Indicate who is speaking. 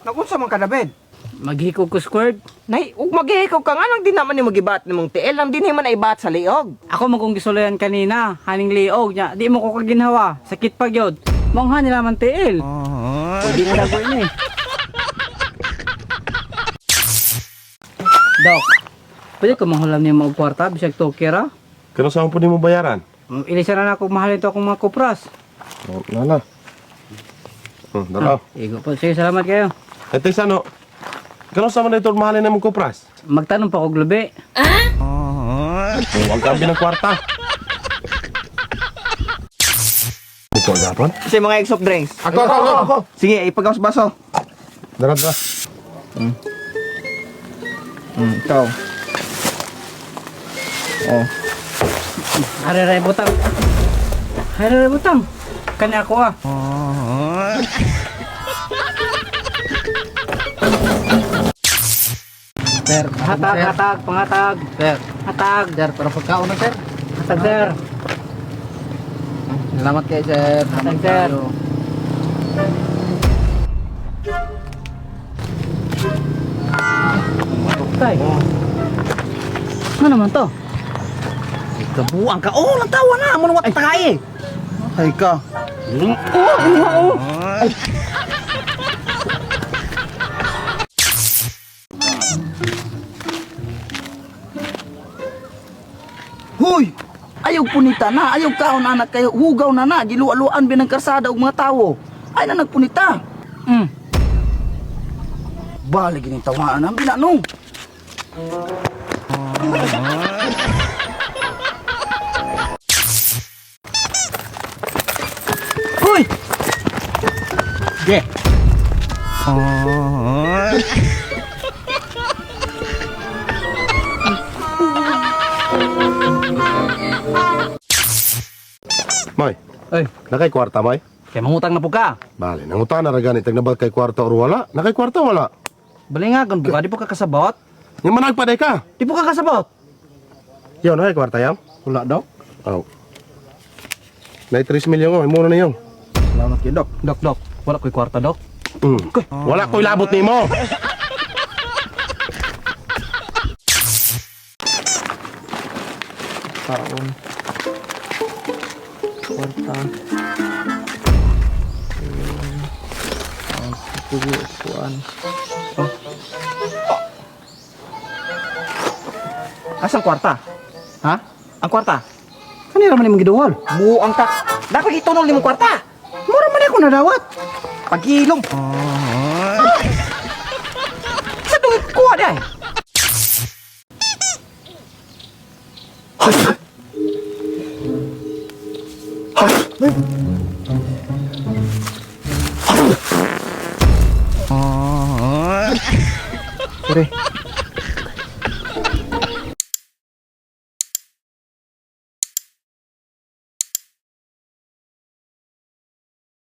Speaker 1: Nagunsa man ka, David?
Speaker 2: Maghikog ko squared.
Speaker 1: Nay, ug maghihikaw ka nga nang di naman ni magibat nimong tiil, ang dinhi man ay bat sa liog.
Speaker 2: Ako man kung gisulayan kanina, haning liog nya, di mo ko kaginhawa, sakit pa gyud. Mong nila man tiil. Pwede na dagoy ni. Dok, pwede ko manghulam niya og kwarta bisag tokera?
Speaker 3: Kano saan po nimo bayaran?
Speaker 2: Ilisa na ako mahalin to akong mga kupras.
Speaker 3: Oh, nala. Dala.
Speaker 2: Igo po. Sige, salamat kayo.
Speaker 3: Ito isa no. Kano saan man ito mahalin na mong kupras?
Speaker 2: Magtanong pa ko glubi.
Speaker 3: Oh, ang kambi ng kwarta. Buko gapon?
Speaker 1: Kasi mga egg soft drinks.
Speaker 3: Ako, ako, ako, ako.
Speaker 1: Sige, ipagawas baso.
Speaker 3: Dara, dara.
Speaker 1: Ikaw. Oh.
Speaker 2: Are butang. Are butang. Kani ako ah.
Speaker 4: Sir,
Speaker 2: Hatag, hatag, pangatag.
Speaker 4: Sir,
Speaker 2: Hatag.
Speaker 4: sir, para pagkaon na, sir.
Speaker 2: Hatag, sir.
Speaker 4: Salamat kayo, sir.
Speaker 2: Hatag, sir. Tay. Ano naman to?
Speaker 1: Kabuang ka. Oh, lang tawa na. Mo wat tagay. Ay ka. Oh, oh, oh. Ay.
Speaker 5: Huy! Ayaw punita na, ayaw kaon anak kayo, hugaw na na, gilualuan binang karsada og mga tawo. Ay na nagpunita. Balik gining tawaan ang binanong. Huy!
Speaker 1: Ge.
Speaker 3: Moy,
Speaker 2: Ay,
Speaker 3: nakay kwarta, Moy?
Speaker 2: kay mangutang na po ka.
Speaker 3: Bale, nangutan na ra gani tag nabal kay kwarta or wala? Nakay kwarta wala?
Speaker 2: Balingagon po ka, di po ka kasabot.
Speaker 3: Yung managpaday ka.
Speaker 2: Di po ka kasabot.
Speaker 3: Yo, nakay kwarta yaw?
Speaker 1: Wala daw.
Speaker 3: Oh. Nay 3 milyon oh, imo na niyo.
Speaker 1: Salamat kay Dok.
Speaker 2: Dok, dok. Wala ko'y kwarta, dok.
Speaker 3: Wala ko'y labot nimo.
Speaker 1: Kaon. Kwarta. Sige, upuan. Oh. Oh. Asang kwarta? Ha? Ang kwarta?
Speaker 2: Kanira man imong giduol.
Speaker 1: Buang ka. Dapat itunol nimo kwarta.
Speaker 2: Mura man ako nadawat.
Speaker 1: Pagilong. Sa dungit kuha day. Pre.